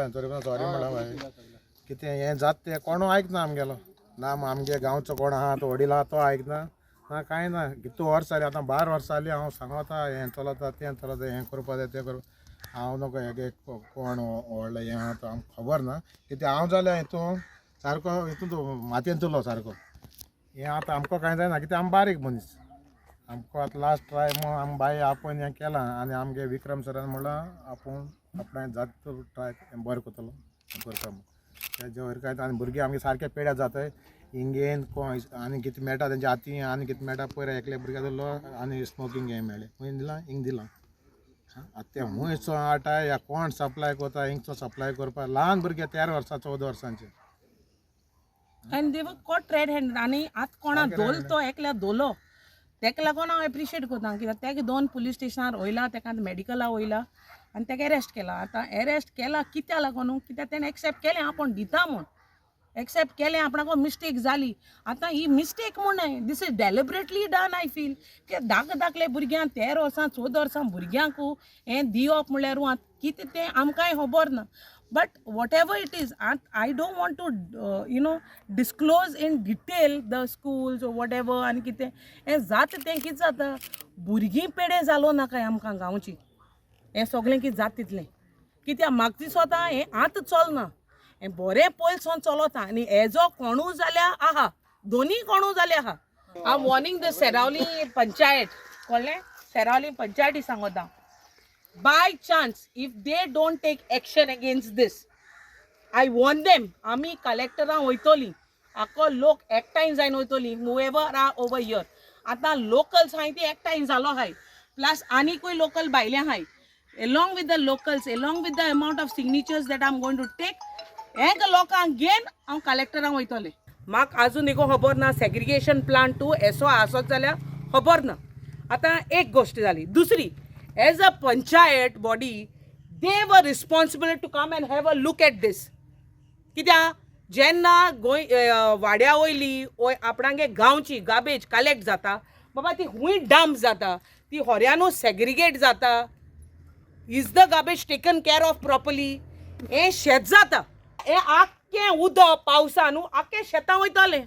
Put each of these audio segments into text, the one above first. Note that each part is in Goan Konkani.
तरी पण सॉरी म्हणला बाय. कितें हें जाता तें कोणू आयकना आमगेलो ना. आमगे गांवचो कोण आहा तो वडील आहा तो आयकना ना कांय ना. कितू वर्स जालीं आतां 12 वर्सां जालीं हांव सांगता हें चलता तें चलता हें करपा जाय तें करपा. हांव नको हेगे कोण व्हडलें हें आहा तो आमकां खबर ना. कितें हांव जाल्यार हितून सारको हितून मातयेन तुलो सारको. हें आतां आमकां कांय जायना कित्याक आमी बारीक मनीस. आमकां आतां लास्ट ट्राय म्हूण आम बाई आपोवन हें केलां आनी आमगे विक्रम सरान म्हणलां आपूण आपणाक जाता तो ट्राय बरें करतलो करता म्हूण. तेजे वयर कांय आनी भुरगीं आमगे सारके पेड्यार जाताय हिंगेन कोण आनी कितें मेळटा तेंच्या हाती आनी कितें मेळटा. पयर एकल्या भुरग्या जालो आनी स्मोकींग हें मेळ्ळें खंय दिलां हिंग दिलां. आतां तें खंयचो हाडटा या कोण सप्लाय करता हिंगचो सप्लाय करपा ल्हान भुरगे 13 वर्सां 14 वर्सांचे. And they were caught red hand. आनी आतां कोणा धोल तो एकल्या धोलो तेका लागून हांव एप्रिशिएट करता कित्याक तेका दोन पुलीस स्टेशनार वयला तेका आतां मेडिकला वयला आनी तेका एरेस्ट केला. आतां एरेस्ट केला कित्या लागून? कित्याक तेणें एक्सेप्ट केलें आपूण दिता म्हूण एक्सेप्ट केलें आपणाको मिस्टेक जाली. आतां ही मिस्टेक म्हूण न्हय, this is deliberately done, I feel. कित्याक धाक धाकले भुरग्यांक 13 वर्सां 14 वर्सां भुरग्यांक हें दिवप म्हणल्यार आतां कितें तें आमकांय खबर ना. But whatever it is, I don't want to disclose in detail the schools, whatever. आनी कितें हें जाता तें कितें जाता भुरगीं पेडे जालो ना काय आमकां गांवची हें सगळें कितें जाता तितलें कित्याक म्हाका दिसता हें आतां चलना हें बरें पयलसून चलता. आनी हेजो कोणूय जाल्यार आहा दोनूय कोणूय जाल्यार आहा. हांव वॉर्निंग the सेरावली पंचायत कळ्ळें सेरावली पंचायती सांगता, by chance if they don't take action against this, I warn them, आमी कलेक्टरां वयतलीं आख्खो लोक एकठांय जायन वयतलीं हुएवर are over here. आतां लोकल्स आहाय ती एकठांय जालो आहाय प्लस आनीकूय लोकल भायले आहाय. Along with the locals, along with the amount of signatures that I am going to take, हेंक लोकांक घेवन हांव कलेक्टरां वयतलें. म्हाका आजून देखून खबर ना सेग्रिगेशन प्लांट टू येसो आसत जाल्यार खबर ना. आतां एक गोश्ट जाली. दुसरी, as a panchayat body they were responsible to come and have a look at this. कित्याक जेन्ना गोंय वाड्या वयली वो आपणागे गांवची गार्बेज कलेक्ट जाता बाबा ती खूंय डंप जाता ती होऱ्यानू सेग्रिगेट जाता? Is the garbage taken care of properly? हें शेत जाता हें आख्खें उदक पावसा न्हू आख्खें शेतां वयतलें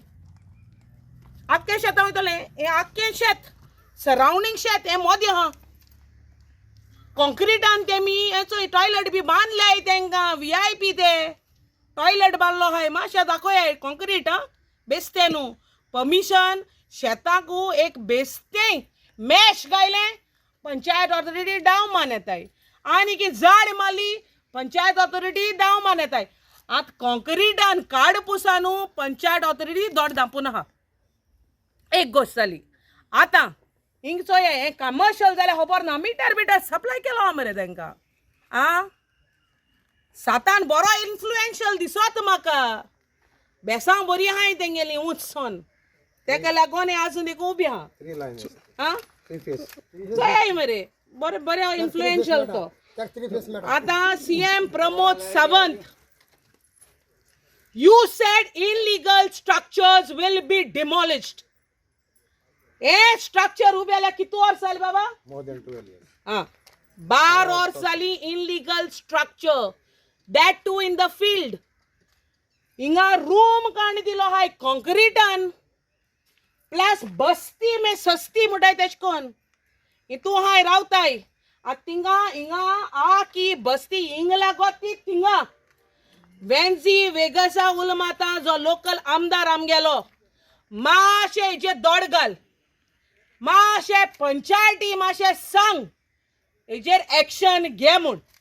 आख्खें शेतां वयतलें. हें आख्खें शेत सरावंडींग शेत हें मोदें आहा कॉन्क्रिटान तेमी हें चोय टॉयलेट बी बांदल्याय तेंकां व्हीआयपी ते टॉयलेट बांदलो आहाय. मातशें दाखोया कॉन्क्रीट आं बेस्तें न्हू परमिशन शेताकू एक बेस्तें मॅश घायलें पंचायत ऑथॉरिटी डाव मान येताय आनी की झाड मारली पंचायत ऑथॉरिटी डाव मान येताय. आतां कॉन्क्रिटान काड पुसा न्हू पंचायत ऑथॉरिटी दोड धांपून आहा. एक गोश्ट जाली. आतां हिंग चोया हें कमर्शियल जाल्यार खबर ना मिटर बिटर सप्लाय केलो आहा मरे तेंकां आं सातान बरो इन्फ्लुएन्शियल दिसत म्हाका बेसां बरी आहाय तेंगेली उंचसोन तेका लागून हें आजून एक उबी आहा. Three lion. आं थ्री फेस. चोयाय मरे बरें बरें इन्फ्लुएन्शियल तो. Three face. आतां CM Pramod Sawant, you said illegal structures will be demolished. हे स्ट्रक्चर उबे जाल्यार कितू वर्स जाली बाबा? More than 12 years. आं 12 वर्स जाली illegal structure, that too in the field. हिंगा रूम काण दिलो हाय कॉन्क्रिटान प्लस बस्ती में सस्ती म्हणटाय तेश कोन हितू हाय रावताय. आतां थिंगा हिंगा आ की बस्ती हिंग लागोत ती थिंगा वेन्झी वेगसा उलमाता जो लोकल आमदार आमगेलो मातशें हेजेर दोड घाल मातशें पंचायती मातशें सांग हेजेर एक्शन घे म्हूण.